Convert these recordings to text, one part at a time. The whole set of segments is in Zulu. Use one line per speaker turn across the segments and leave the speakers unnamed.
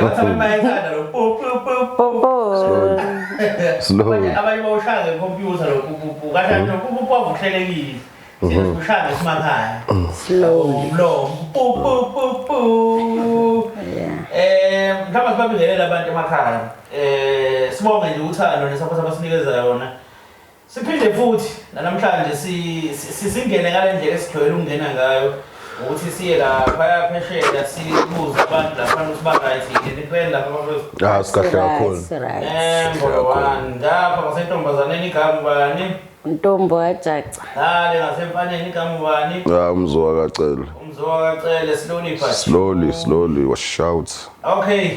Bathi abanye bayayithanda lo pu pu pu pu.
Popo.
Slow.
Abanye bawushaya ngekhompyutha lo pu pu pu. Kahle lo pu pu pu avuhlelekile. Thina sikushaya ngesimakhaya.
Slowly.
Umlomo. Pu pu pu pu.
Yeah.
Mhlawumbe sibabingelele abantu emakhaya. Sibonge nje uthando ne-support abasinikeza yona. Siphinde futhi namhlanje singene ngale ndlela esijwayele ukungena ngayo ukuthi siye laphaya phesheya, sibuze abantu lapha ukuthi ba-right yini niphele lapha bafethu.
Ah, sikahle kakhulu.
Right.
Number one, ngapha ngasentombazaneni igama ubani?
Ntombo wajaca.
Ngale ngasemfaneni igama ubani?
Ah, umzo wakacela.
Umzo wakacele, slowly but
Slowly, slowly, wash out.
Okay.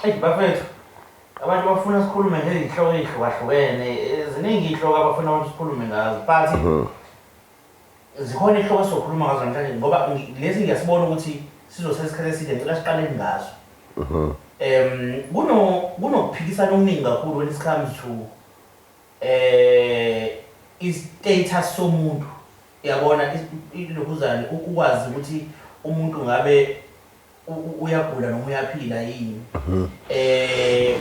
Eyi bafethu. Abantu bafuna sikhulume ngezihloko ezihlukahlukene. Ziningi izihloko abafuna abantu sikhulume ngazo. But zikhona izihloko esizokhuluma ngazo namhlanje ngoba lezi ngiyasibona ukuthi sizothatha isikhathi eside, ngicela siqale ngazo. Kunokuphikisana okuningi kakhulu when it comes to i-status somuntu. Uyabona, ilokhuzane ukwazi ukuthi umuntu ngabe uyagula noma uyaphila yini.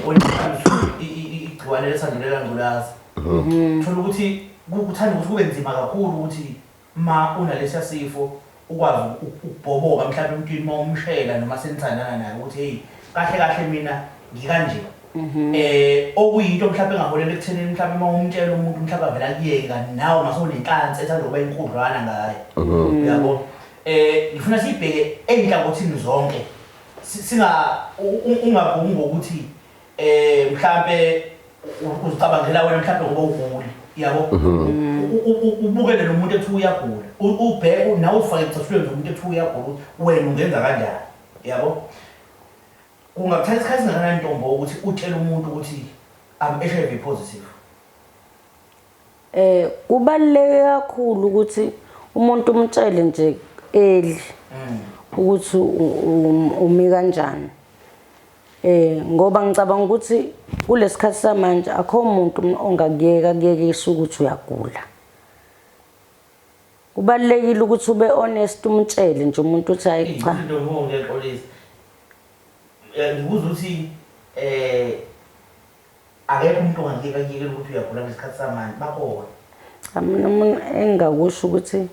When it comes to igciwane lesandulela ngculaza. Thola ukuthi kuthanda ukuthi kube nzima kakhulu ukuthi ma unalesiya sifo ukwazi ukubhoboka mhlawumbe emntwini uma umshela noma senithandana naye ukuthi hey, kahle kahle mina ngikanje. Okuyinto mhlawumbe engaholela ekuthenini mhlawumbe uma umtshela umuntu mhlawumbe avela kuyeke, kanti nawe mase unenhlansi ethanda ukuba inkudlwana ngaye. Uyabo? Ngifuna siyibheke ey'nhlangothini zonke. Singa ungabhungi ngokuthi mhlambe uzicabangela wena mhlambe ngoba ugula. Yabo? Ubukele lo muntu ethi uyagula. Ubheke nawe ufake ecathulweni zomuntu ethi uyagula ukuthi wena ungenza kanjani. Yabo? Kungakuthatha isikhathi singakanani ntombo ukuthi utshele umuntu ukuthi I'm HIV positive?
Kubaluleke kakhulu ukuthi umuntu umtshele nje early ukuthi umi kanjani. Ngoba ngicabanga ukuthi kulesikhathi samanje akho umuntu ongakuyeka kuyekisa ukuthi uyagula. Kubalulekile ukuthi ube honest, umtshele nje umuntu uthi hayi cha.
Ntombo, ngiyaxolisa. Ngikuza ukuthi akekho umuntu ongakuyeka kuyekela ukuthi uyagula ngesikhathi samanje, bakhona.
Cha, mina umuntu engingakusho ukuthi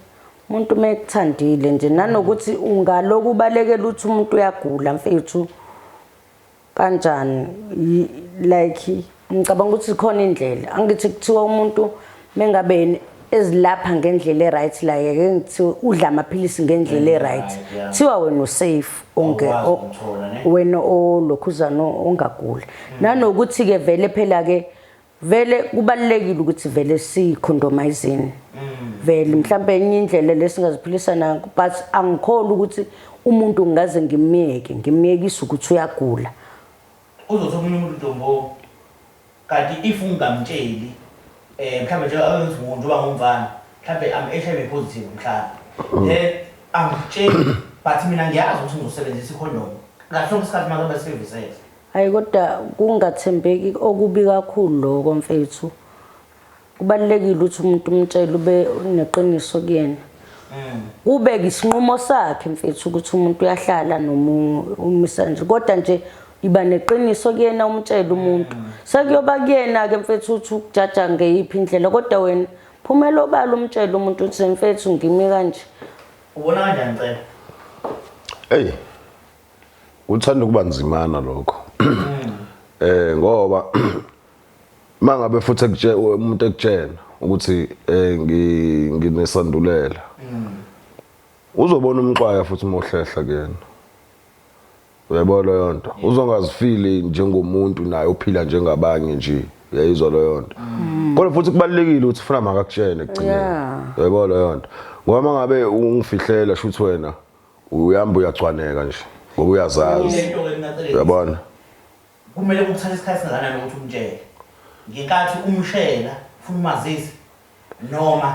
umuntu uma ekuthandile nje, nanokuthi ungaloku ubalekela ukuthi umuntu uyagula mfethu kanjani, like ngicabanga ukuthi khona indlela. Angithi kuthiwa umuntu mengabe ezilapha ngendlela e-right, like ake ngithiwe udla amaphilisi ngendlela e-right, kuthiwa wena u-safe
Awukwazi ukuthola, ne?
Wena olokhuzana ongaguli. Nanokuthi-ke vele phela-ke vele kubalulekile ukuthi vele siyicondomizini vele, mhlambe enye indlela lesingaziphilisa nayo, but angikholwa ukuthi umuntu ngingaze ngimyeke ngimyekise ukuthi uyagula.
Uzothi omunye umuntu, ntombo, kanti if ungamtsheli, mhlawumbe nje ake ngithi njengoba ngumfana, mhlawumbe I'm HIV positive mhlawumbe, then angitsheli, but mina ngiyazi ukuthi ngizosebenzisa ikhondomu ngaso sonke isikhathi uma ngabe seve sex.
Hayi, kodwa kungathembeki okubi kakhulu lokho mfethu. Kubalulekile ukuthi umuntu umtshele, ube neqiniso kuyena. Kube isinqumo sakhe mfethu ukuthi umuntu uyahlala noma umisa nje, kodwa nje iba neqiniso kuyena, umtshele umuntu. Sekuyoba kuyena ke mfethu ukuthi ukujaja ngeyiphi indlela, kodwa wena phumela obala, umtshele umuntu ukuthi mfethu ngimi kanje.
Ubona kanjani, Cela?
Hey. Kuthanda ukuba nzimana lokho. Ngoba mangabe futhi umuntu ekutshela ukuthi nginesandulela. Uzobona umxwaya futhi uma uhlehla kuyena. Uyayibona leyo nto? Uzongazifili njengomuntu naye ophila njengabanye nje. Uyayizwa leyo nto? Kodwa futhi kubalulekile ukuthi ufuna makakutshene ekugcineni. Uyayibona leyo nto? Ngoba mangabe ungifihlela, shuthi wena uyahamba uyagcwaneka nje ngoba uyazazi.
Ile nto-ke mina, Cele.
Uyabona?
Kumele kuthathe isikhathi singakanani ukuthi umtshele? Ngenkathi umshela ufuna umazise noma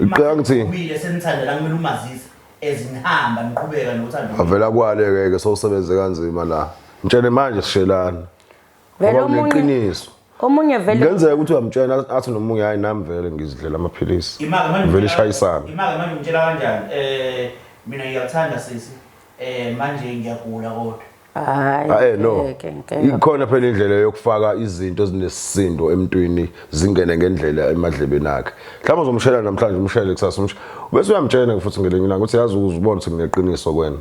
Iqala ngithi-
ubile senithandela kumele umazise ezinihamba niqhubeka nothando?
Avela kwale ke sowusebenze kanzima la. Mtshele manje sishelana.
Vele
Ngoba
omunye
kuneqiniso.
Omunye vele
Kungenzeka ukuthi uyamtshela athi nomunye, hayi, nami vele ngizidlela amaphilisi.
Imake manje
Vele ishayisana.
Imake manje umtshela kanjani? Mina ngiyakuthanda sisi. Manje ngiyagula kodwa.
Hayi.
Ah, no.
Ngeke, ngeke.
Ikhona phela indlela yokufaka izinto ezinesisindo emntwini zingene ngendlela emadlebeni akhe. Mhlawumbe uzomshela namhlanje umshele kusasa umshele. Bese uyamtshela futhi ngelinye ilanga ukuthi yazi uzibona ukuthi ngineqiniso kwena.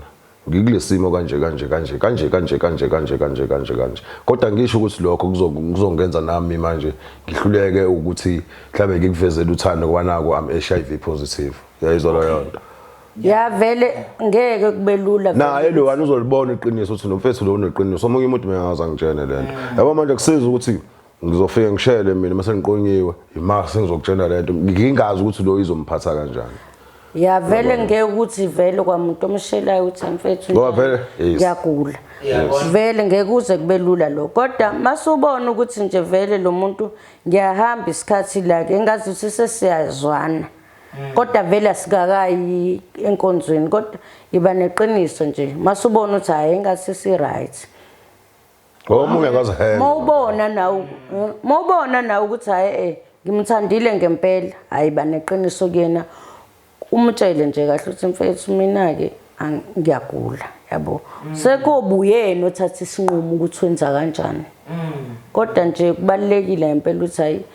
Ngikulesimo kanje kanje kanje kanje kanje kanje kanje kanje kanje kanje. Kodwa ngisho ukuthi lokho kuzongenza nami manje ngihluleke ukuthi mhlawumbe ngikuvezele uthando ngoba naku I'm HIV positive. Uyayizwa leyo nto.
Ya vele ngeke kube lula.
Naye lo wani uzolibona iqiniso ukuthi nomfethu lo uneqiniso. Omunye umuntu bengaze angitshene lento. Yabo manje kusiza ukuthi ngizofika ngishele mina mase ngiqonyiwe ima sengizokutshela lento ngingazi ukuthi lo izomphatha kanjani.
Ya vele ngeke ukuthi vele kwamuntu omshelayo ukuthi mfethu
Ngoba vele, yes.
ngiyagula.
Uyabona?
Vele ngeke kuze kube lula lo. Kodwa masubona ukuthi nje vele lo muntu ngiyahamba isikhathi la ke engazi ukuthi sesiyazwana. Kodwa vele asikakayi enkonzweni kodwa iba neqiniso nje masubona ukuthi hayi engathi si right.
Ngoba omunye akazihenga.
Mawubona nawe mawubona nawe ukuthi hayi ngimthandile ngempela hayi baneqiniso kuyena umtshele nje kahle ukuthi mfethu mina ke ngiyagula yabo sekobuyena othatha isinqumo ukuthi wenza kanjani kodwa nje kubalekile ngempela ukuthi hayi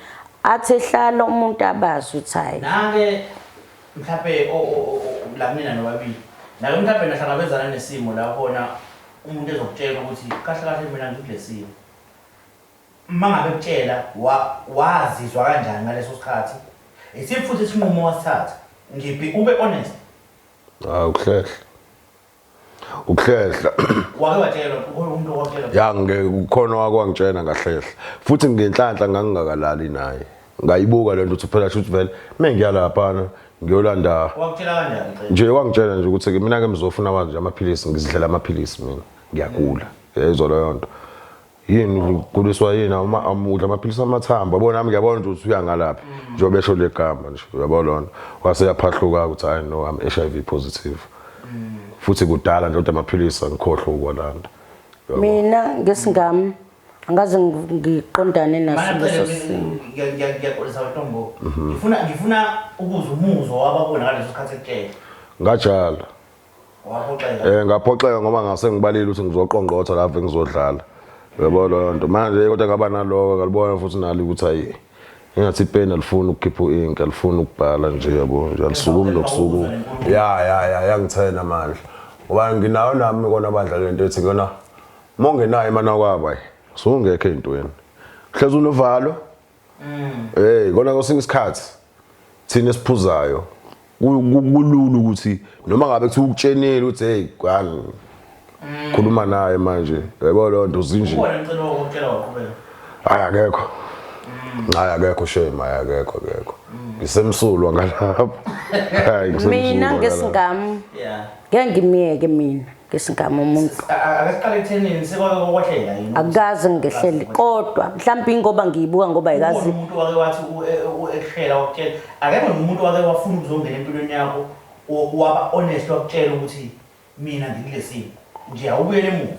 athi ehlala umuntu abazi ukuthi hayi
Nake mhlawumbe la kunina nobabili. Nake mhlawumbe nahlangabezana nesimo la khona umuntu ezokutshela ukuthi kahle kahle mina ngikulesimo. Uma ngabe kutshela wazizwa kanjani ngaleso sikhathi? Isiphi futhi isinqumo wasithatha? Ngiphi ube honest.
Ah ukuhlehla. Ukuhlehla.
Wake watshelwa ukhona umuntu owakutshela.
Ya ngeke kukhona wakwangitshena ngahlehla. Futhi ngenhlanhla ngangingakalali naye. Ngayibuka lento ukuthi phela shuthi vele mengiya lapha ngiyolanda
Wakutshela kanjani cela?
nje wangitshela nje ukuthi ke mina ke ngizofuna manje amaphilisi ngizidlela amaphilisi mina ngiyagula yayizwa leyo nto yini uguliswa yini uma amudla amaphilisi amathambo yabona nami ngiyabona nje ukuthi uya ngalaphi njengoba esho le gama nje uyabona lona wase yaphahluka ukuthi hayi no I'm HIV positive futhi kudala nje kodwa amaphilisi angikhohlwa ukwalanda.
Mina ngesingami angaze ngiqondane naso
Mana
leso
cele
simo.
Ngiyaxolisa Ntombo. Ngifuna ukuzwa umuzwa wababona ngaleso sikhathi ekutshela.
Ngajala.
Waphoxeka.
Ngaphoxeka ngoba ngase ngibalile ukuthi ngizoqongqotha lapho ngizodlala. Uyabo leyo nto. Manje kodwa ngaba naloko ngalibona futhi nali ukuthi hayi ingathi ipeni alifuni ukukhipha u-ink alifuni ukubhala nje yabo nje alisukumi nokusukuma. Ya ya ya yangithena amandla. Ngoba nginayo nami kona bandla lento ethi kona mongenayo imana kwabo hayi sungekho ey'ntweni. Hlezi unovalo. Hey kona kwesinye isikhathi thina esiphuzayo kulula ukuthi noma ngabe kuthiwa ukutshenile ukuthi hey kwani khuluma naye manje yabo leyo nto zinje.
Ukhona ngicela ukutshela waqhubeka.
Hayi akekho. Hayi akekho shame hayi akekho akekho. Ngisemsulwa ngalapho. Hayi ngisemsulwa.
Mina
ngalapho.
ngesingami
Yeah.
ngeke ngimyeke mina ngesingami umuntu.
Ake siqale ekuthenini sekwake kokwehlela yini?
Akukaze ngigehlele kodwa mhlawumbe ingoba ngiyibuka ngoba
Ukhona
ayikazi
umuntu wake wathi ekushela wakutshela. Akekho umuntu wake wafuna ukuzongena empilweni yakho waba honest wakutshela ukuthi mina ngikulesimo. Nje awubuyele emuva.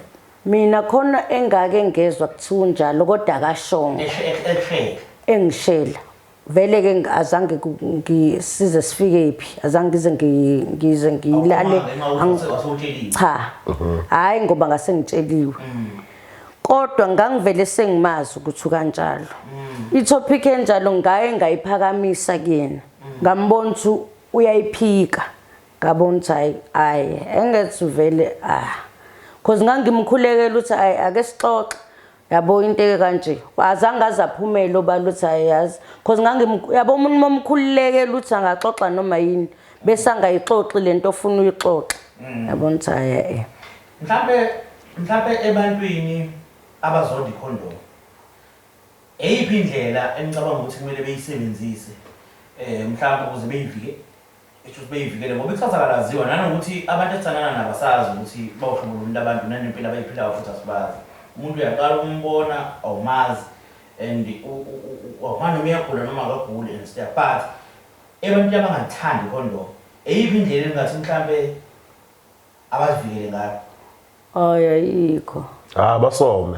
Mina khona engake ngezwa kuthiwa njalo kodwa akashongo.
Ekushela.
Engishela. Vele ke azange ngisize sifike phi azange ngize ngize ngilale
Wasewutsheliwe.
Cha. Hayi ngoba ngase ngitsheliwe. Kodwa ngangivele sengimazi ukuthi ukanjalo. I-topic enjalo ngaye ngayiphakamisa kuyena. Ngambona ukuthi uyayiphika. Ngabona ukuthi hayi hayi engathi vele ah. Cause ngangimkhulekela ukuthi hayi ake sixoxe. Yabo into eke kanje. Azange azaphumele obala ukuthi hayi yazi. Cause ngangim yabo umuntu momkhululekela ukuthi angaxoxa noma yini bese angayixoxi lento ofuna uyixoxa. Yabona ukuthi hayi eh.
Mhlambe ebantwini abazonda ikhondom. Eyiphi indlela enicabanga ukuthi kumele beyisebenzise mhlawumbe ukuze beyivike esho ukuthi beyivikele ngoba ikusasa kalaziwa nanokuthi abantu esithandana nabo asazi ukuthi bawuhlobo luni abantu nanempilo abayiphilayo futhi asibazi. Umuntu uyaqala ukumbona awumazi and awumazi noma uyagula noma akaguli and stuff but ebantwini abangathandi ikhondom eyiphi indlela engathi mhlambe abazivikele ngayo?
Hayi ayikho.
Ah basome.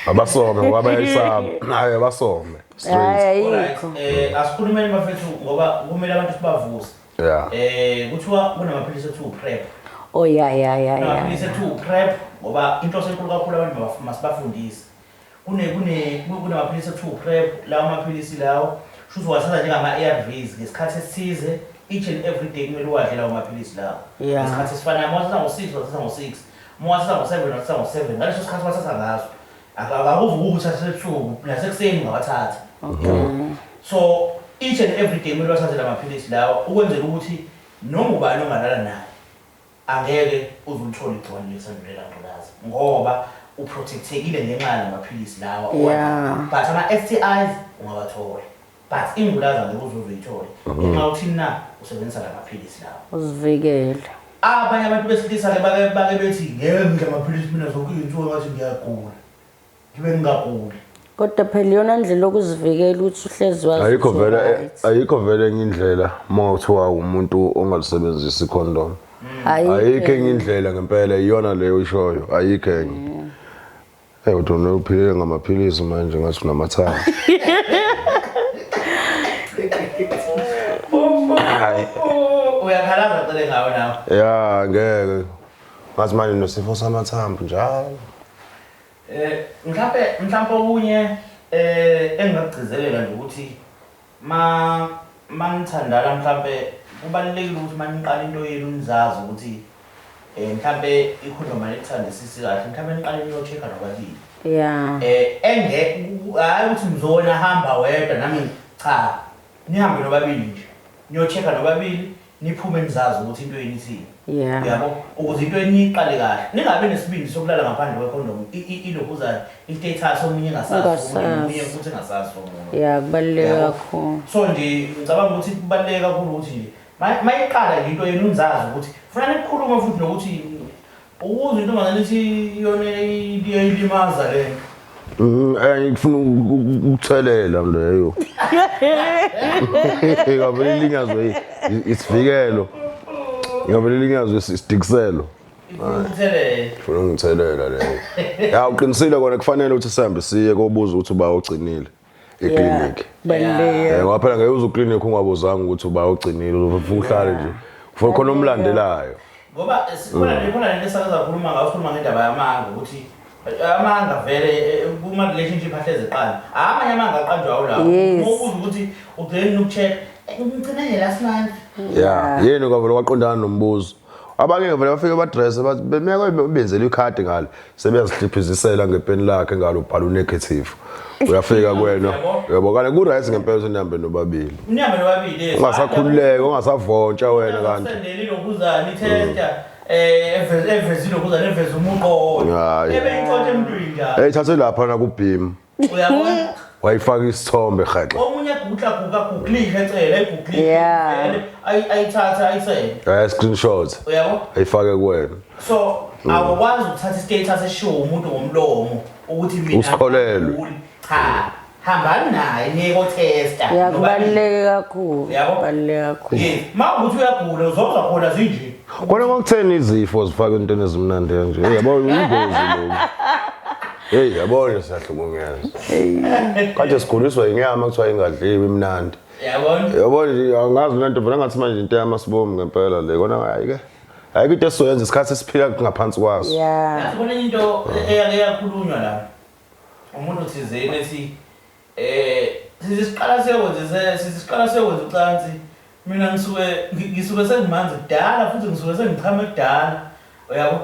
Abasome ngoba bayayisaba. Hayi abasome. Straight.
Hayi
Alright,
ayikho.
Asikhulumeni bafethu ngoba kumele abantu sibavuse.
Yeah.
Kuthiwa kunamaphilisi ethu PrEP.
Oh ya ya ya ya.
Kunamaphilisi ekuthiwa u-PrEP ngoba inhloso enkulu kakhulu abantu masibafundise. Kunamaphilisi ekuthiwa u-PrEP, lawo maphilisi lawo shuthi uwathatha njengama-ARVs ngesikhathi esithize each and every day kumele uwadle lawo maphilisi lawo. Ngesikhathi esifanayo, uma uwathatha ngo-6 uwathatha ngo-6, uma uwathatha ngo-7 uwathatha ngo-7, ngaleso sikhathi uwathatha ngaso. Akakuvuki uthathe ebusuku nasekuseni ungawathatha. So each and every day kumele uwathathe la maphilisi lawa ukwenzela ukuthi noma ubani ongalala naye angeke uze ulithole igciwane lesandulela ngculaza ngoba uprotectekile ngenxa yalamaphilisi lawa. But ama-STIs ungawathola, but ingculaza angeke uze uyithole ngenxa yokuthi na usebenzisa lamaphilisi lawa.
Uzivikele.
Abanye abantu besilisa-ke bake bethi ngeke ngidle amaphilisi mina zonke iy'nsuku ngathi ngiyagula, ngibe ngingaguli.
Kodwa phela iyona ndlela yokuzivikela ukuthi uhlezi wazi
Ayikho
ukuthi
vele
u-right.
Ayikho vele enye indlela uma kuthiwa umuntu ongalisebenzisi icondom. Ayikho enye indlela ngempela, iyona leyo oyishoyo, ayikho enye. Eh kodwa uphilile ngamaphilisi manje ngathi unamathambo. Hayi.
Uyakhalaza cele ngawo nawe.
Ya ngeke. Ngathi manje nesifo samathambo njalo.
Mhlambe okunye engingakugcizelela nje ukuthi ma manithandana mhlambe kubalulekile ukuthi maniqala into yenu nizazi ukuthi mhlambe ikhondom anithandisisi kahle, mhlambe niqale niyo-check-a nobabili. Enge hayi ukuthi ngizona hamba wedwa nami, cha, nihambe nobabili nje niyo-check-a nobabili, niphume nizazi ukuthi into yenu ithini. Yabo, ukuze into eniyiqale kahle, ningabi nesibindi sokulala ngaphandle kwekhondom, ilokhuzana i-status omunye engasazi omunye, nomunye futhi engasazi omunye.
Ya, kubaluleke
Yabo.
kakhulu.
So nje ngicabanga ukuthi kubaluleke kakhulu ukuthi nje mayiqala nje into yenu nizazi ukuthi funa nikhulume futhi nokuthi ukuze intombazane ithi yona iyayilimaza le.
Ngifuna ukuthelela leyo. Ngavele ilinyazwe isivikelo. Ngavele ilinyazwe isidikiselo.
Ifuna ukuthelela.
Ngifuna ungithelela leyo. Ya uqinisile kona, kufanele ukuthi sihambe siye kobuza ukuthi uba ugcinile eclinic.
Kubaluleke.
Ngoba phela ngeke uze uclinic ungabuzanga ukuthi uba ugcinile, uzofika uhlale nje. Kufanele khona omlandelayo.
Ngoba sikhona lento esake sakhuluma ngayo, sikhuluma ngendaba yamanga ukuthi amanga vele kuma relationship ahleze eqala. Amanye amanga aqanjwa awulawo.
Yes.
Uma ubuza ukuthi ugcine ukucheck, ngigcine nje last month.
Yeah, yini kwavele waqondana nombuzo. Abanye vele bafike badress bathi bemeke benzele ikhadi ngale sebeyazihliphizisela ngepeni lakhe ngalo ubhala unegative. Uyafika kuwena. Uyabo kanti ku right ngempela ukuthi nihambe nobabili.
Nihambe nobabili. Yes.
Ungasakhululeka, ungasavontsha wena kanti.
Sendele ilokhuzana itesta eveze ilokhuzana eveze umuqo.
Hayi.
Ebe intshontshe emntwini njalo.
Eh thathe lapha na ku beam.
Uyabona?
Wayifaka isithombe hexe.
Omunye egugla guga googlishe ecela egooglishe.
Yeah.
Ayithatha ayisele.
Eh screenshot.
Uyabo?
Ayifake kuwena.
So awukwazi ukuthatha i-status eshiwo umuntu ngomlomo ukuthi mina
Usikholelwe.
angiguli. Cha, hambani naye niye kotesta.
Ya, kubaluleke kakhulu.
Yabo.
Kubaluleke kakhulu.
Yes, ma ukuthi uyagula uzozwa khona zinje.
Kona kwakutheni izifo zifaka entweni ezimnandi kanje. Hey yabo ingozi lokhu. Hey yabo nje siyahlukunyezwa. Kanje siguliswa inyama kuthiwa ingadliwa imnandi.
Yabona?
Yabo nje angazi lento vele ngathi manje into yamasibomu ngempela le. Kona hayi ke. Ayikho into esizoyenza isikhathi esiphila ngaphansi kwaso.
Ya.
Yazi khona enye into eyake yakhulunywa la. Umuntu thizeni ethi sisiqala siyokwenza sisiqala siyokwenza ucansi. Mina ngisuke sengimanzi kudala futhi ngisuke sengichame kudala. Uyabo?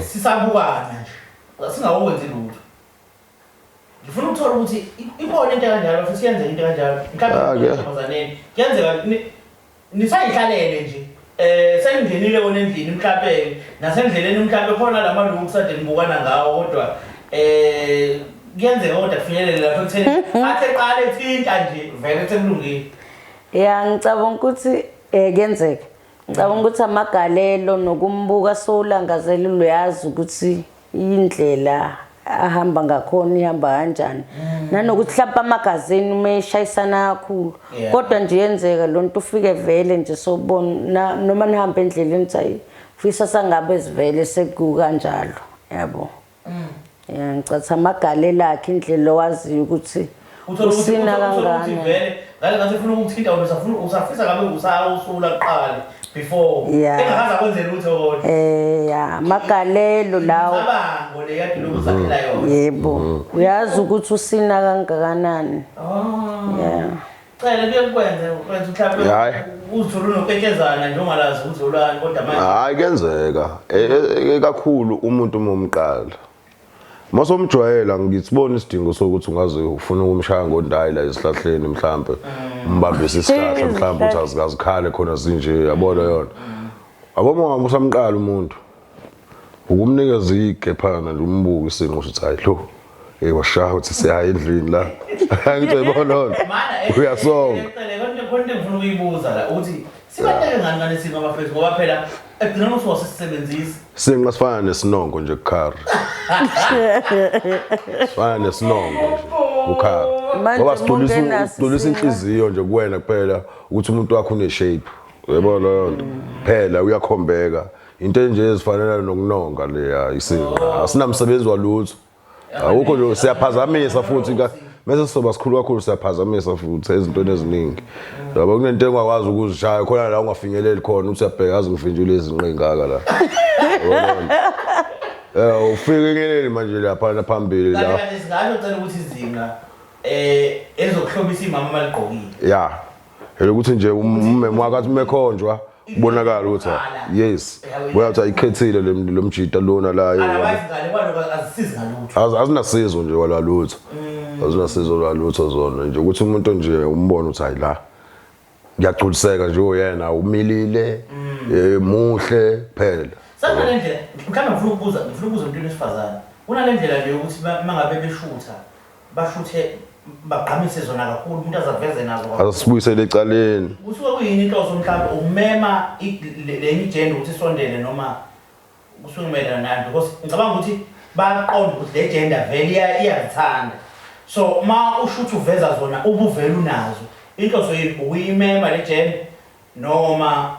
Sisabukana nje. Singawukwenzi lutho. Ngifuna ukuthola ukuthi ikhona into kanjalo futhi siyenzeka into kanjalo. Mhlawumbe intombazaneni. Kuyenzeka nisayihlalele nje. Sengingenile kona endlini mhlawumbe nasendleleni mhlawumbe khona lamalungu kusade nibukana ngawo kodwa kuyenzeka kodwa kufinyelele lapho ekutheni athe qale ethinta nje vele sekulungile.
Ya, ngicabanga ukuthi kuyenzeka. Ngicabanga ukuthi amagalelo nokumbuka sowulangazelela uyazi ukuthi indlela ahamba ngakhona ihamba kanjani. Nanokuthi mhlawumbe amagazini uma eshayisana kakhulu. Kodwa nje yenzeka lo nto ufike vele nje sobona noma nihambe endleleni uthi hayi fisa sangabe sivele sekukanjalo yabo. Ya, ngicatha amagalelo akhe indlela owaziyo ukuthi usina
Uthole ukuthi
kangana.
vele ngale ngathi ufuna ukuthinta wena usafuna usafisa ngabe usawusula kuqala Before
Yeah.
engakaze akwenze lutho kodwa.
Ya, amagalelo lawo.
Imicabango le yade lokhu uzakhela yona.
Yebo, uyazi ukuthi usina kangakanani.
Oh.
Yeah.
Cele kuye kukwenze kwenza mhlawumbe
Hhayi.
uzithole unoketshezana nje ungalazi ukuthi ulwani kodwa manje
Hayi kuyenzeka. Kakhulu umuntu uma umqala. Masomjwayela ngitsibona isidingo sokuthi ungaze ufuna ukumshaya ngondayi la esihlahleni mhlambe umbambise isihlahla mhlambe uthi azikazikhale khona zinje yabona yona. Yabo uma ngabe usamqala umuntu ukumnikeza igephana nje umbuke isinqo ukuthi hayi lo washaya ukuthi siyaya endlini la. Angithi uyayibona lona.
Mana
Uyasonga.
Cele konke khona into engifuna ukuyibuza la ukuthi sibaluleke ngani ngane sinqa abafethu ngoba phela ekugcineni usuke sisebenzisa.
Sinqa sifana nesinongo nje kukhari. Sifana nesinongo nje kukhari.
Manje
Ngoba sigculisa
ungenaso
sigculisa
isinqa.
inhliziyo nje kuwena kuphela ukuthi umuntu wakho une shape. Uyabona leyo nto. Phela uyakhombeka. Into nje ezifanele nokunonga leya isinqa. Asinamsebenzi walutho. Awukho nje siyaphazamisa futhi ka mase sizoba sikhulu kakhulu siyaphazamisa futhi ezintweni eziningi. Yabo kunento engakwazi ukuzishaya khona la ungafinyeleli khona uthi uyabheka azi ngifinjule izinqa ey'ngaka la. Uyabona? Ufike engeneni manje lapha phambili
Kanti
la.
kanti singasho cela ukuthi izinqa ezokuhlobisa imama maligqokile.
Ya. Elokuthi nje ummemo wakathi umekhonjwa kubonakala ukuthi yes. Buya ayikhethile lo mjita lona la.
Otherwise ngale kwaloko azisizi ngalutho.
Azinasizo nje wala lutho. Azinasizo lwalutho zona nje ukuthi umuntu nje umbone ukuthi hayi la ngiyagculiseka nje uyena umilile muhle phela.
Sakunale ndlela mhlawumbe ngifuna ukubuza umuntu wesifazane. Kunale ndlela nje yokuthi mangabe beshutha bashuthe bagqamise zona kakhulu umuntu azaveze nazo kakhulu.
Asibuyisele ecaleni.
Kusuke kuyini inhloso mhlawumbe ukumema lenye igender ukuthi isondele noma kusuke kumelana nani because ngicabanga ukuthi bayaqonda ukuthi le gender vele iyazithanda. So ma ushutha uveza zona ubuvela unazo. Inhloso yini ukuyimema le gender noma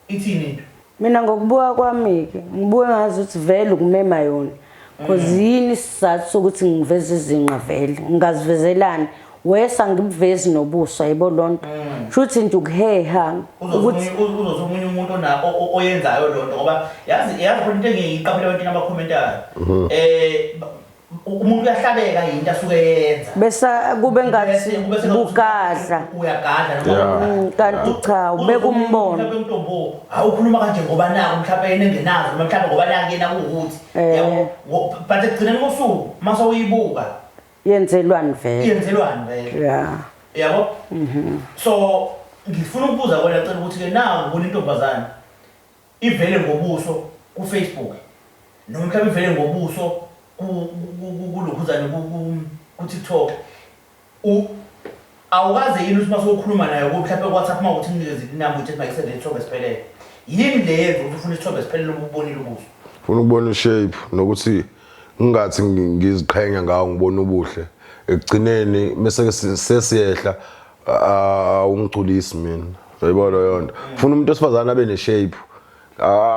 ithini into?
Mina ngokubuka kwami-ke ngibuke ngazi ukuthi vele ukumema yona cause yini isizathu sokuthi ngiveze izinqa vele ngingazivezelani wesa ngibuvezi nobuso ayibo loo nto shuthi nje ukuheha ukuthi
Uzothi omunye umuntu oyenzayo loo nto ngoba yazi khona into engiyiqaphele ebantwini abakhomentayo umuntu uyahlabeka yinto asuke yenza
bese kube ngathi
Kube sengathi
bugadla
uyagadla noma
Kanti cha ubeka umbono.
Mhlawumbe umntombo hawu ukhuluma kanje ngoba naku mhlawumbe yena engenazo noma mhlawumbe ngoba naku yena kuwukuthi yabo but ekugcineni kosuku mase uyibuka
Yenzelwani vele?
Yenzelwani vele?
Ya.
Yabo, so ngifuna ukubuza kwena cela ukuthi ke naku ubona intombazane ivele ngobuso ku-Facebook noma mhlawumbe ivele ngobuso kulokhuzane ku-TikTok, awukaze yini ukuthi mase ukhuluma nayo mhlawumbe ku-WhatsApp uma ukuthi nginikeze inamba uthi mayisende isithombe esiphelele, yini le yenza ukuthi ufune isithombe esiphelele uma ubonile ubuso?
Funa ukubona ishape nokuthi ngingathi ngiziqhenya ngawo ngibona ubuhle ekugcineni mase ke sesiyehla awungigculisi mina uyayibona leyo nto. Funa umuntu wesifazane abe neshape,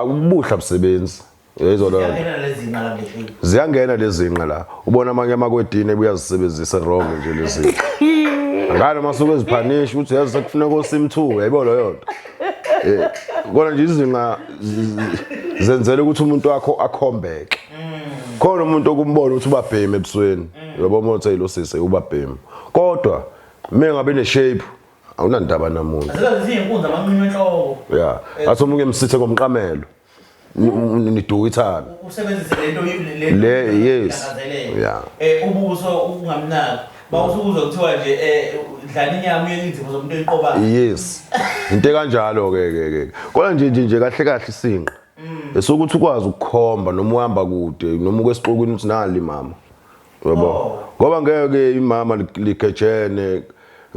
ubuhle abusebenzi, uyayizwa leyo nto.
Ziyangena lezi zinqa la kule shape?
Ziyangena lezi zinqa la ubona amanye amakwedini ebuya zisebenzise wrong nje lezi zinqa ngane masuke eziphanisha ukuthi yazi sekufuneka osim 2, uyayibona leyo nto. Kodwa nje izinqa zenzela ukuthi umuntu wakho akhombeke khona umuntu okumbona ukuthi ubabheme ebusweni, uyabona ukuthi lo sisi ubabheme, kodwa mengabe ne shape awunandaba namuntu.
Azikaze ziyinkunzi amanqinwe enhloko.
Ya, athi omunye msithe ngomqamelo niduka ithanda.
Usebenzise lento
Le, yes.
Langazelele. Ubuso ungamnaki bawusukuza kuthiwa nje dlala inyama uye inzipho zomuntu oyiqobayo.
Yes, into kanjalo ke ke ke kodwa nje kahle kahle isinqa esokuthi ukwazi ukukhomba noma uhamba kude noma ukwesixukwini uthi nali mama, yabo.
Oh.
Ngoba ngeke imama ligejene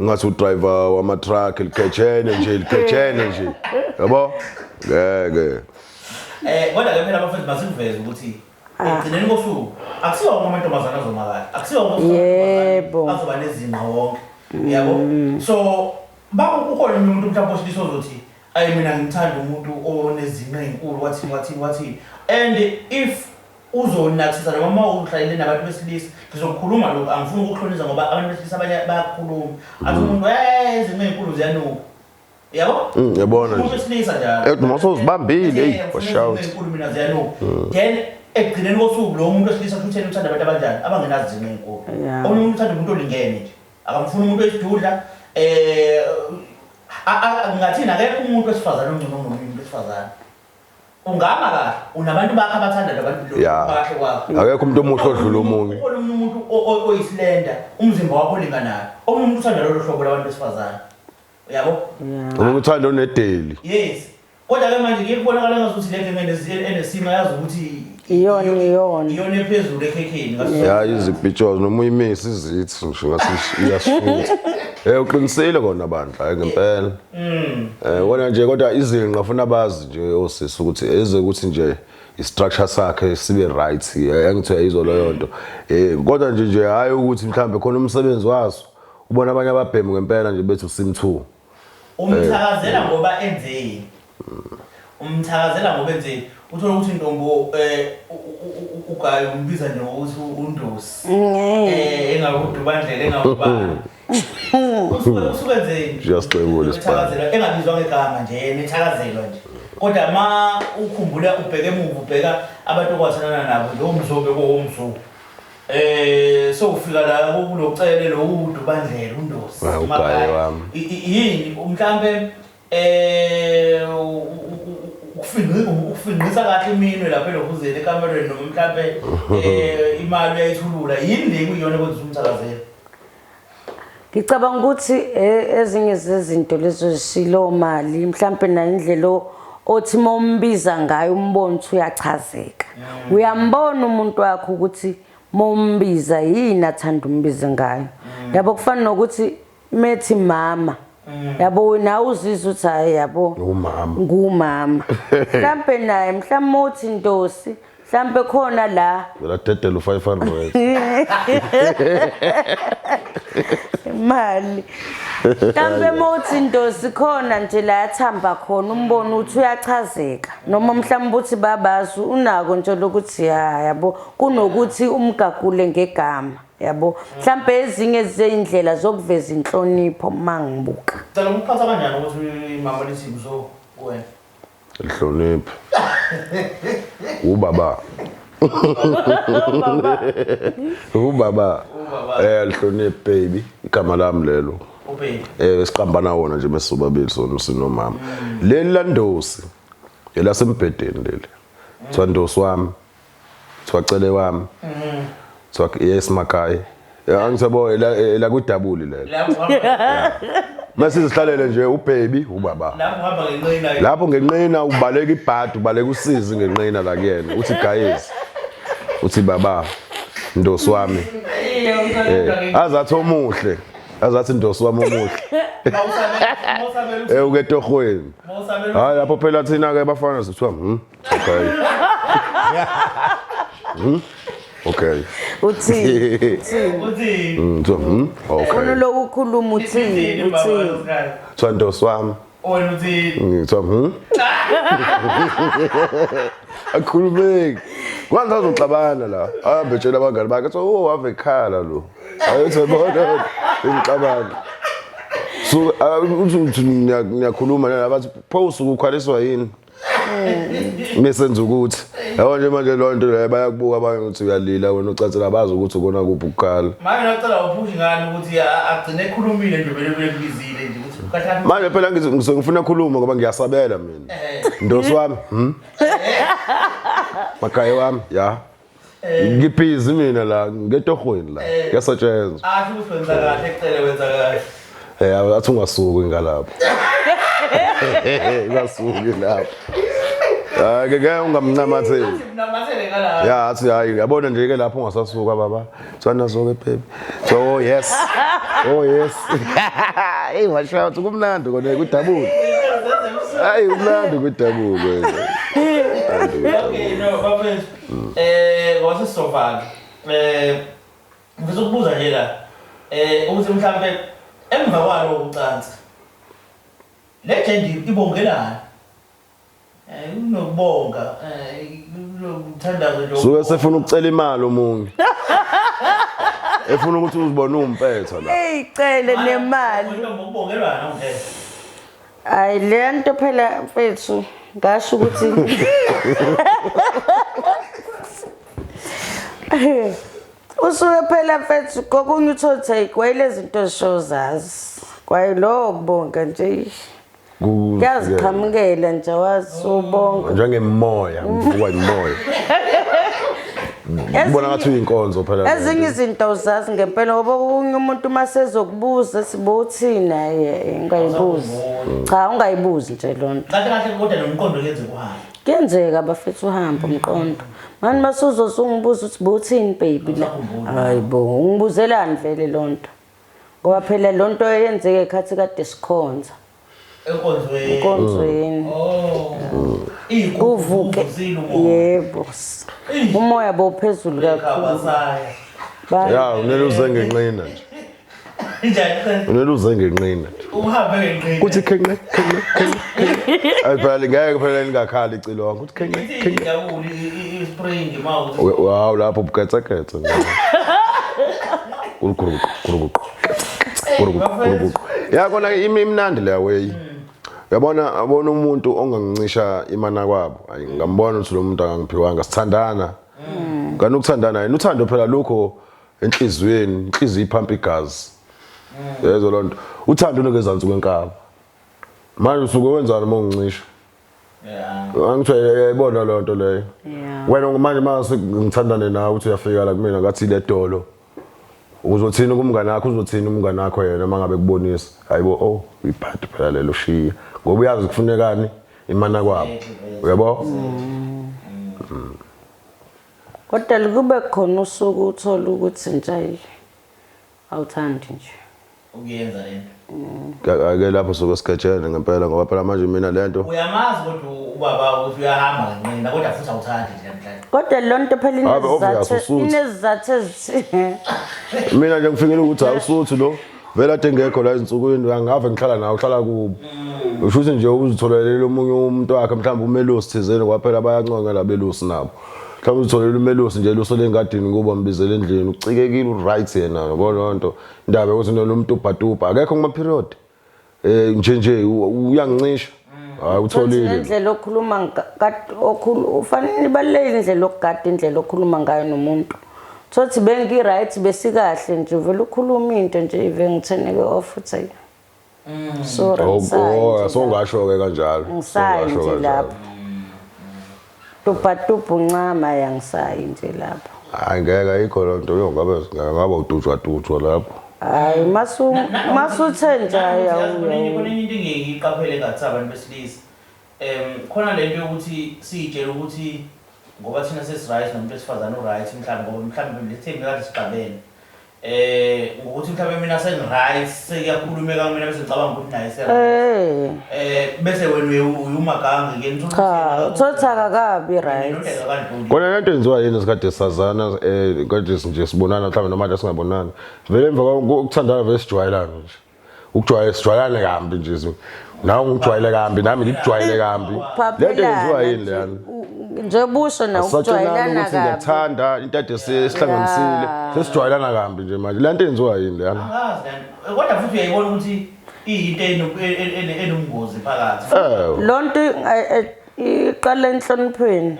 ngathi udriver wama truck ligejene nje ligejene nje, yabo, ngeke.
Kodwa ke phela abafethu masikuveze ukuthi ekugcineni kosuku akusiwo wonke amantombazane azoma kahle, akusiwo wonke azoba nezinqa wonke, yabo. So kukhona omunye umuntu mhlawumbe osilisa ozothi ayi mina ngithanda umuntu onezinqa ey'nkulu wathini wathini wathini, and if uzonakisisa noma uma uhlalele nabantu besilisa, ngizokukhuluma lokhu, angifuni ukukuhlonisa ngoba abantu besilisa abanye bayakhuluma, athi umuntu izinqa ey'nkulu ziyanuka. Yabo?
Yabona
Umuntu
nje.
wesilisa njalo.
Eh, noma sewuzibambile, eyi,
Eh,
wash
ngifuna
out.
izinto ezinkulu mina ziyanuka. Then ekugcineni kosuku lo muntu wesilisa futhi uthena uthanda abantu abanjani abangenazinto ezinkulu.
Yeah.
Omunye umuntu uthanda umuntu olingene nje. Akamfuni umuntu wesidudla eh ngathini akekho umuntu wesifazane ongcono kunomunye umuntu wesifazane. Ungama kahle unabantu bakhe abathanda labantu lo
Yeah.
kahle kwakho.
Akekho umuntu omuhle odlula omunye.
Ukhona omunye umuntu oyisilenda umzimba wakho olinganayo. Omunye umuntu uthanda lolo hlobo labantu besifazane. Uyabo?
Yeah.
Omunye uthanda onedeli.
Yes. Kodwa ke manje kuye kubonakala ngazuthi le genge enesimo yazi ukuthi
Iyona, iyona.
iyona ephezulu ekhekheni ngaso.
Ya izipictures noma uyimisi izithi ngisho ngathi iyashutha. Eh uqinisile kona bandla hayi ngempela. Eh wona nje kodwa izinqa funa bazi nje osisi ukuthi eze ukuthi nje i-structure sakhe sibe right angithi uyayizwa leyo nto. Eh kodwa nje nje hayi ukuthi mhlambe khona umsebenzi waso ubona abanye ababhemu ngempela nje bethi usin 2.
Umthakazela ngoba enzeni? Umthakazela ngoba enzeni? Uthola ukuthi intombo ugayi umbiza nje ngokuthi undosi. Eh engakudubandlela engakubani. Usuke enzeni?
Siyasixebula isibhamu.
Uthakazelwa engabizwa ngegama nje yena ethakazelwa nje. Kodwa ma ukhumbula ubheke emuva ubheka abantu okwathanana nabo lo mzobe kowomzu. Eh so ufika la kulocele lo udubandlela undosi.
Ah, ugayi wami.
Yini mhlambe eh ukufingqisa kahle iminwe lapha elohuzeni ekamereni noma mhlambe imali uyayithulula yini le kuyiyona kwenza umthakazelo?
Ngicabanga ukuthi ezinye zezinto lezo zishilo mali mhlambe na indlela othi mombiza ngayo umbona ukuthi uyachazeka. Uyambona umuntu wakho ukuthi mombiza yini athanda umbize ngayo. Yabo kufana nokuthi methi mama. Yabo nawe uzizwa ukuthi hayi yabo
Ngumama.
Ngumama. Mhlambe naye mhlambe uthi Ndosi mhlambe khona la
Vela dedela u500.
Imali. Mhlambe mothi Ndosi khona nje la athamba khona umbona ukuthi uyachazeka noma mhlambe uthi babazi unako nje lokuthi ya yabo kunokuthi umgagule ngegama yabo mhlambe ezinye zezindlela zokuveza inhlonipho mangibuka.
Cela ukuphatha kanjani ukuthi mama lithi mzo kuwena?
Lihloniphe. Ubaba. Ubaba. Eh lihloniphe baby igama lami lelo.
Ubaby.
Eh siqambana wona nje besobabili sona sinomama. Leli landosi elasembhedeni leli. Kuthiwa Ndosi wami. Kuthiwa Cele wami. Kuthiwa yes Makhaya. Angisabo ela kudabuli lelo.
Lapho uhamba
Mase sizihlalele nje ubaby ubaba.
lapho uhamba ngenqina.
Lapho ngenqina ubaleka ibhadi ubaleka usizi ngenqina la kuyena uthi guys uthi baba Ndosi wami. Azathi omuhle azathi Ndosi wami omuhle.
Mawusabela
Eh uketohweni.
mawusabela
Hayi lapho phela thina ke bafana sithiwa okay. Okay.
Uthini?
uthi
Kuthiwa okay.
Ufuna lokukhuluma uthini? Uthini?
Kuthiwa Ndosi wami.
Wena uthi
Ngithiwa Akhulumeki. Kwanza azoxabana la. Ahambe etshela abangani bakhe athi oh ave ekhala lo. Ayothi bona ngixabana. So uthi uthi niyakhuluma nabathi pho usuke ukhaliswa yini? Mesenza ukuthi yabo nje manje lo nto leyo bayakubuka abanye ukuthi uyalila wena ucathela bazi ukuthi ukona kuphi ukukhala.
manje nacela uphushi ngani ukuthi agcine ekhulumile nje vele vele kubizile nje ukuthi kahle
Manje phela ngithi ngisuke ngifuna ukukhuluma ngoba ngiyasabela mina. Ndosi wami, Makhaya wami, ya. Ngibhizi mina la, ngetohweni la. Kuyasetshenzwa.
asho ukuthi wenza kahle ekucele wenza kahle.
Eh athi ungasuki ngalapho. Ungasuki lapho. Hayi ke ke ungamncamatheli.
Athi mnamathele ngalapho.
Ya athi hayi yabona nje ke lapho ungasasuka baba. Tswana zoke baby. So oh yes. Oh yes. Hey washo uthi kumnandi kona kudabula. Hayi kumnandi kudabula wena.
Okay no bafethu. Ngoba sesizovala. Ngifisa ukubuza nje la. Ukuthi mhlambe emva kwalo ucansi. Legend ibongelana. Unokubonga, unokuthandaza nje.
Suke sefuna ukucela imali omunye. Efuna ukuthi uzibone umpetha la.
Hey cele nemali.
Ukubongelwana ungeke.
Hayi le nto phela mfethu ngasho ukuthi usuke phela mfethu kokunye uthole ukuthi hayi kwayile zinto zisho zazi kwayilowo kubonga nje kuyaziqhamukela nje wazi ubonga
njengemoya ngivukwa yimoya. Ubona ngathi uyinkonzo phela.
Ezinye izinto awuzazi ngempela ngoba okunye umuntu uma sezokubuza sibothini hayi ungayibuzi. Cha ungayibuzi nje loo nto.
Kahle kahle kodwa nomqondo kuyenzeka uhambe.
Kuyenzeka bafethu uhambe umqondo. Manje mase uzosungibuza ukuthi bothini baby la. Hayi bo, ungibuzelani vele loo nto? Ngoba phela loo nto eyenzeke ekhathi kade sikhonza.
Enkonzweni.
Enkonzweni.
Oh.
Kuvuke. Yebo. Umoya bowuphezulu kakhulu.
Kabasaya.
Ya, unele uze ngenqina nje.
Njani?
Unele uze ngenqina nje.
Uhambe ngenqina.
Kuthi khenqe khenqe khenqe. Ayi phela ngeke phela ningakhali icilongo. Kuthi khenqe khenqe.
Ijabule i-spring mawukuthi
Wow, lapho ubuketseketse nje. Gurugurugu gurugurugu. Gurugurugu gurugurugu. Ya kona imnandi leya way. Uyabona abona umuntu ongangincisha imana kwabo. Ayi ngambona ukuthi lo muntu akangiphiwanga sithandana. Kanti ukuthandana yini uthando phela lokho enhliziyweni, inhliziyo iphampa igazi. Yezwa lonto. Uthando unongezansi kwenkaba. Manje usuke wenzani uma ungincisha?
Yeah.
Angithe uyayibona leyo nto leyo.
Yeah.
Wena manje mase ngithandane nawe uthi uyafika la kumina ngathi le dolo. Uzothini kumngane wakho uzothini umngane wakho yena mangabe kubonisa. Hayibo oh ibhadi phela lelo shiya. Ngoba uyazi kufunekani imana kwabo. Uyabo?
Kodwa kube khona usuku uthola ukuthi nje ayi, awuthandi nje.
Ukuyenza lento.
Ake lapho soke sigejene ngempela ngoba phela manje mina lento
Uyamazi kodwa ubaba ukuthi uyahamba ngenqina kodwa futhi awuthandi nje namhlanje.
Kodwa loo nto phela
Ave, obvious, usuthi.
inezizathu ezithile.
Mina nje ngifikele ukuthi awusuthu lo vele ade ngekho la ezinsukwini angave ngihlala nawe uhlala kubo. Usho ukuthi nje uzitholelele omunye umuntu wakhe mhlawumbe umelusi thizeni kwaphela bayanconga labelusi nabo. Mhlawumbe uzitholele umelusi nje lusole engadini kuba mbizele endlini ucikekile uright yena yabo loo nto. Indaba yokuthi nalo umuntu ubhatuba akekho kuma period. Nje nje uyangincisha. Hayi utholile.
Indlela okhuluma okhulu ufanele ibalulekile indlela yokugada indlela okhuluma ngayo nomuntu. Thothi bengi right besikahle nje vele ukhuluma into nje ive ngitheneke off uthi ayi. Sorry.
Oh, songasho ke kanjalo.
Ngisayi
Songasho
nje
kanjalo.
lapho. Tubha ncama yangisayi nje lapho.
Hayi ngeke ayikho loo nto yo ngabe ngabe udutshwa dutshwa lapho.
Hayi masu masuthe nje
Khona
awu.
enye into engiyiqaphele ngathi abantu besilisa. Khona lento yokuthi siyitshela ukuthi ngoba thina sesi-right nomuntu wesifazane u-right mhlawumbe ngoba mhlawumbe lethembi kade sixabene. Ngokuthi mhlawumbe mina sengi-right sekuyakhulumeka kumina bese ngicabanga ukuthi naye se-right. Bese wena uyumagange ke nithola
Cha, uthothi akakabi right.
Kona lento yenziwa yini sikade sazana kade nje sibonana mhlawumbe noma nje singabonani. Vele emva kokuthandana vele sijwayelane nje. Ukujwayela sijwayelane kambi nje. Nawe ngijwayele kambi nami ngikujwayele kambi. Lento yenziwa yini leyana?
Nje busho na
Asatshonani
ukujwayelana
ukuthi
kabi.
ngiyakuthanda into ade sihlanganisile. Sesijwayelana kambi nje manje. Lento yenziwa yini leyana?
Angazi lento. Kodwa futhi uyayibona ukuthi iyinto enobungozi phakathi.
Lonto iqala enhloniphweni.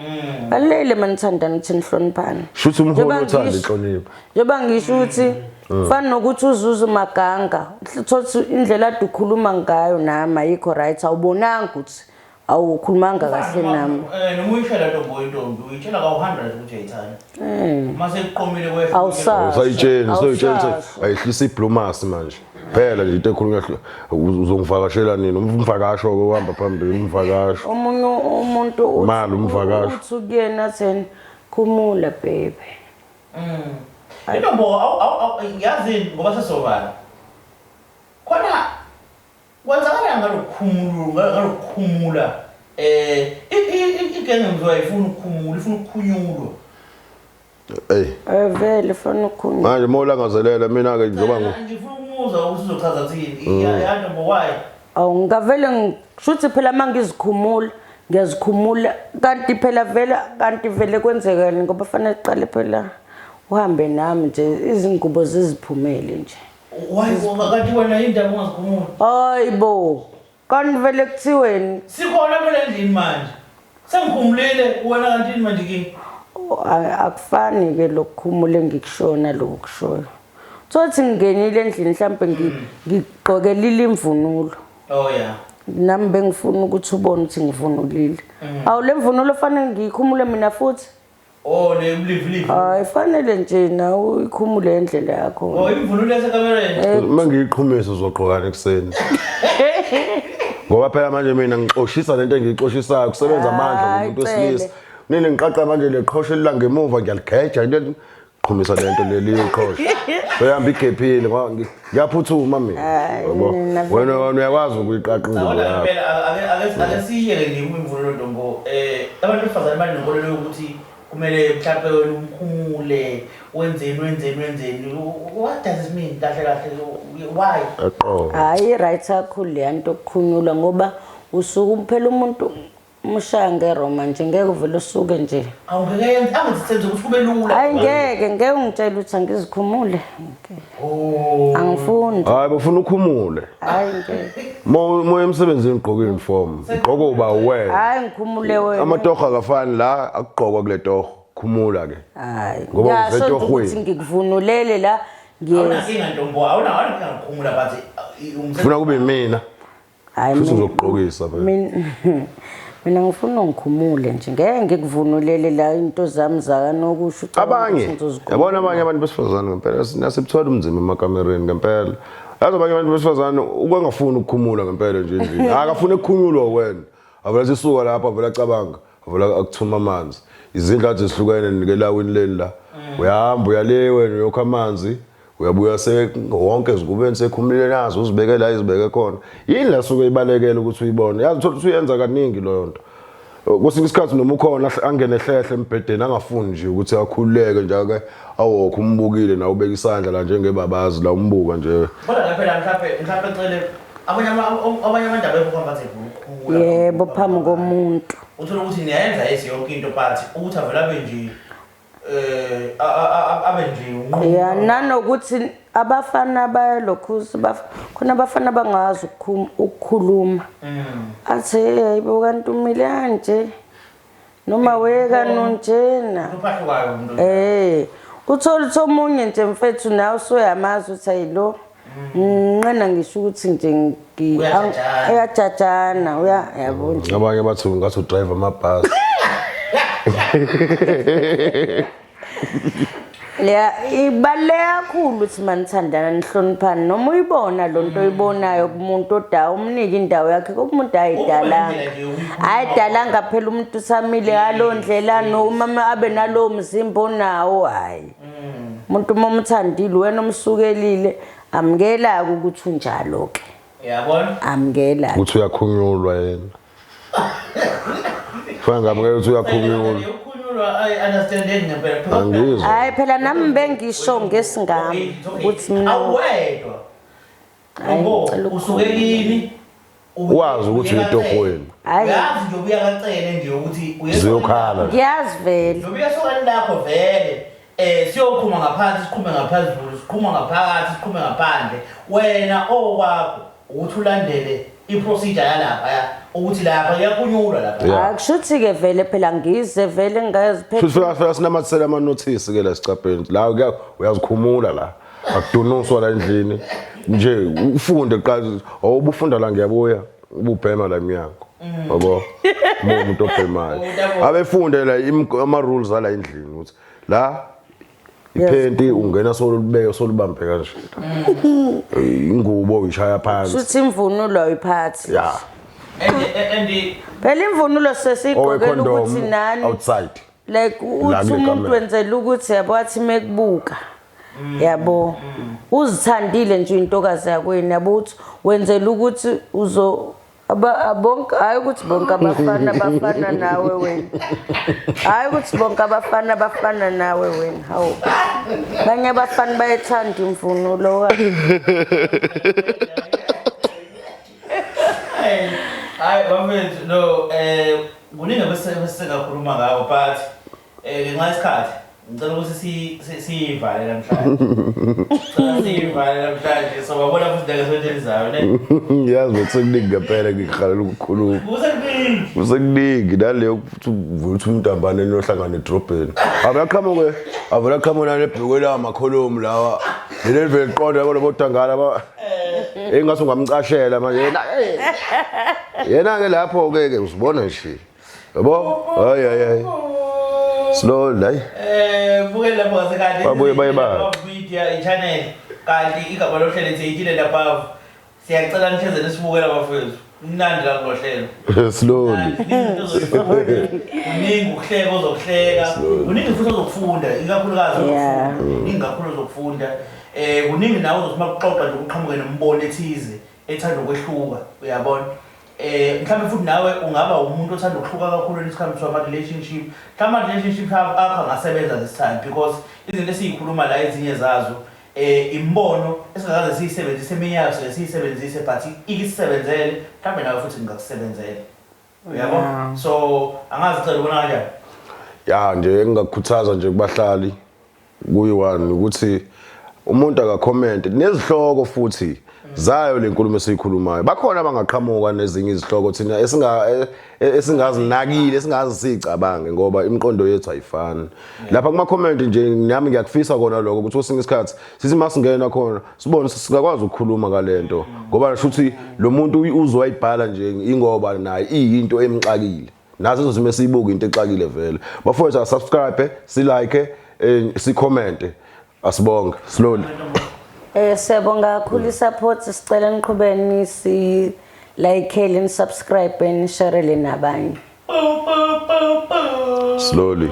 Balele manithandana ukuthi nihloniphane.
Shuthi umholi
Njengoba
othanda
ngisho-
inhlonipho.
Njengoba ngisho ukuthi fana nokuthi uzuze maganga, uthothi indlela ade ukhuluma ngayo nami ayikho right, awubonanga ukuthi awukhulumanga kahle nami.
Noma uyishela ntombi intombi uyitshela ka-100 ukuthi uyayithanda. Uma sekuqomile kwehla.
Awusazi.
Usayitsheni, usayitsheni
Awusazi.
ayihlisa iblumas manje. Phela nje into ekhulunywa uzongivakashela nini? Umvakasho ke uhamba phambili umvakasho.
Omunye umuntu
Mali umvakasho.
uthi kuyena atheni khumula baby.
Intombo yazi ngoba sesobala. Khona kwenzakala ngalokukhumula igenge ngizoya ifuna ukukhumula, ifuna ukukhunyulwa.
Ey,
Vele fana ukukhumula.
manje mawulangazelela mina ke njengoba
Ngifuna ukumuza ukuthi uzochaza thini. Ya ntombo why?
Awu ngavele ngishuthi phela mangizikhumula ngiyazikhumula kanti phela vele kanti vele kwenzekani ngoba fanele uqale phela uhambe nami nje izingubo ziziphumele nje.
Why kanti wena indaba ungazikhumuli?
Hayibo. Kanti vele kuthiweni?
Sikhona phela endlini manje. Sengikhumulile wena kanti yini manje kimi?
Oh, akufani ke lokukhumula engikushoyo naloku kushoyo. Thothi ngingenile endlini mhlambe ngigqokelile imvunulo.
Oh yeah.
Nami bengifuna ukuthi ubone ukuthi ngivunulile. Awu le mvunulo fanele ngiyikhumule mina futhi.
Oh le mlivu livu.
Hayi fanele nje nawe uyikhumule indlela yakho.
Oh imvunulo yasekamereni.
Uma ngiyiqhumisa uzogqokana ekuseni. Ngoba phela manje mina ngixoshisa lento engiyixoshisayo kusebenza amandla
Hayi,
ngomuntu wesilisa.
Cele.
Nini ngiqaqa manje leqhosha elilangemuva ngiyaligeja into qhumisa lento leli yoqhosha. Uyahamba igephile ngoba ngiyaphuthuma mina.
Hayi,
Yabo.
mina vele-
Wena uyakwazi ukuyiqaqa ingubo
Kodwa
yakho.
ngempela ake siyeke nje imvunulo ntombo. Abantu besifazane banenkolelo yokuthi kumele mhlawumbe wena umkhumule wenzeni wenzeni wenzeni. What does it mean kahle kahle why?
Eqobo.
Hayi right kakhulu le nto okukhunyulwa ngoba usuke phela umuntu umshaya ngeroma nje ngeke uvele usuke nje.
Awungeke yenze angithi senze ukuthi kube lula.
Hayi ngeke ngeke ungitshele ukuthi angizikhumule.
Oh.
Angifundi.
Hayi bafuna ukhumule.
Hayi ngeke.
Mo emsebenzini ugqoka uniform. Ugqoka uba wena.
Hayi ngikhumule wena.
Amatoho akafani la akugqokwa kule toho. Khumula ke.
Hayi.
Ngoba
Ngiyasho nje
usetohweni.
ukuthi ngikuvunulele la ngiyeza.
Awunankinga ntombo, awunankinga ngokukhumula but
Funa kube mina.
Hayi
Futhi
mina-
ngizokugqokisa phela.
Mina ngifuna ungikhumule nje ngeke ngikuvunulele la into zami zakanokusho ucabanga
Abanye
ukuthi ngizozikhumula.
yabona abanye abantu besifazane ngempela nasebuthola umzimba emakamereni ngempela. Yazi abanye abantu besifazane ukungafuni ukukhumula ngempela nje endlini. Akafuni ukukhunyulwa wena. Avela sisuka lapha avela acabanga, avela akuthuma amanzi. Izindlu athi zihlukene nikelawini leli la. Uyahamba uyale wena uyokha amanzi. Uyabuya se wonke ezingubeni sekhumulile nazo uzibeke la izibeke khona. Yini la suke ibalekela ukuthi uyibone? Yazi uthola ukuthi uyenza kaningi leyo nto. Kwesinye isikhathi noma ukhona angene hlehle embhedeni angafuni nje ukuthi akhululeke nje ake awokho umbukile nawe ubeka isandla la njengebabazi la umbuka nje.
Kodwa phela mhlawumbe cele abanye abanye abantu abekho comfortable ukukhumula.
Yebo phambi komuntu.
Uthola ukuthi niyayenza yesi yonke into but ukuthi avele abe nje abe nje unqunu.
Ya nanokuthi abafana bayalokhu khona abafana bangazi ukukhuluma. Athi hayibo kanti umile kanje noma wekanonjena.
Uphahlukayo umuntu.
Uthola ukuthi omunye nje mfethu nawe usuyamazi ukuthi hayi lo nqena ngisho ukuthi nje
Uyajajana.
uyajajana uya yabo nje.
Abanye bathi ngathi udrive amabhasi.
Ya ibaluleke kakhulu ukuthi manithandana nihloniphane noma uyibona lo nto oyibonayo kumuntu odawa umnike indawo yakhe kuba umuntu ayidalanga.
Indlela nje yokuyikhuluma.
Ayidalanga phela umuntu usamile ngalowo ndlela noma abe nalowo mzimba onawo hayi. Umuntu uma umthandile wena omsukelile amukela ukuthi unjalo ke.
Yabona?
Amukela.
Ukuthi uyakhunyulwa yena. Fana ngamukela ukuthi uyakhunyulwa.
Ukukhululwa I understand ngempela.
Angizwa.
Hayi phela nami bengisho ngesingami ukuthi mina
awedwa.
Hayi,
Ngo
ngicela
usuke kini
Wazi ukuthi uyetohweni.
Hayi.
Uyazi nje ubuya kacele nje ukuthi
Ziyokhala.
Ngiyazi vele.
Nje uyasokani lakho vele. Siyokhuma ngaphansi siqhume ngaphezulu siqhuma ngaphakathi siqhume ngaphandle. Wena okwakho ukuthi ulandele iprocedure yalapha ya ukuthi lapha kuyakhululwa lapha.
Yeah.
Akushuthi ke vele phela ngize vele ngaziphethe.
Futhi fika sinamathisela ama notice ke la sicabheni. La uyazikhumula la. Akudunuswa la endlini. Nje ufunde kuqala awubufunda la ngiyabuya ububhema la eminyango. Yabo. Umuntu obhemayo. Abefunde la ama rules ala endlini ukuthi la iphenti ungena solubeke solubambe kanje. Ingubo uyishaya phansi.
Shuthi imvunulo ayiphathi.
Yeah.
And
Phela imvunulo sesiyigqokela
Owe
ukuthi nani
outside.
like uthi
kule
umuntu
kamera.
wenzela ukuthi yabo athi mekubuka. Yabo. Uzithandile nje intokazi yakwenu yabo uthi wenzela ukuthi uzo bonke hayi ukuthi bonke abafana bafana nawe wena. Hayi ukuthi bonke abafana bafana nawe wena. Hawu. Banye abafana bayethanda imvunulo wa.
Hayi bafethu no kuningi bese sengakhuluma ngawo but ngenxa yesikhathi Ngicela ukuthi siyivale namhlanje. Ngicela siyivale namhlanje. Sobabona futhi ngesonto elizayo, ne?
Yazi bekukuningi ngempela ngikhalela ukukhuluma.
Kusekuningi.
Kusekuningi naleyo futhi ukuthi umuntu ambane nohlangana edrobheni. Abaqhamuke, avela qhamuka nalebhekwe la makholomu lawa. Leli vele liqonda yabo lobodangala ba. Engathi ungamcashela manje yena. Yena ke lapho ke ke uzibona nje. Yabo? Hayi hayi hayi. Slowly hayi.
Bukele lapho ngasekhaya.
Babuye baye ba.
Media i-channel kanti igama lohlelo ethi 18 and above. Siyacela nihleze nisibukela bafowethu. Mnandi la kulohlelo.
Slowly.
Kuningi ukuhleka ozokuhleka. Kuningi futhi ozokufunda, ikakhulukazi ozokufunda. Kuningi kakhulu ozokufunda. Kuningi nawe ozothi makuxoxa nje uqhamuke nombono ethize ethanda ukwehluka, uyabona? Mhlawumbe futhi nawe ungaba umuntu othanda ukuhluka kakhulu when it comes to ama relationship. Mhlawumbe ama relationship akho angasebenza this time because izinto esizikhuluma la ezinye zazo imbono esingakaze siyisebenzise eminye yazo sike siyisebenzise but ikisebenzele mhlawumbe nawe futhi ingakusebenzela. Uyabo? So angazi cela ubona kanjani.
Ya nje engingakukhuthaza nje kubahlali kuyi-one ukuthi umuntu akacomment nezihloko futhi zayo le nkulumo esiyikhulumayo. Bakhona abangaqhamuka nezinye izihloko thina esingazinakile, esingazi sicabange ngoba imiqondo yethu ayifani. Lapha kuma comment nje nami ngiyakufisa kona lokho ukuthi kwesinye isikhathi sithi masingena khona sibone singakwazi ukukhuluma ngalento ngoba shuthi lo muntu uzwa ayibhala nje ingoba naye iyinto emxakile. Nazo izosime siyibuka into exakile vele. Bafowethu asubscribe, si like, si comment. Asibonge slowly.
Siyabonga kakhulu i-support, sicela niqhubeni si like, ni subscribe, ni share nabanye.
Slowly.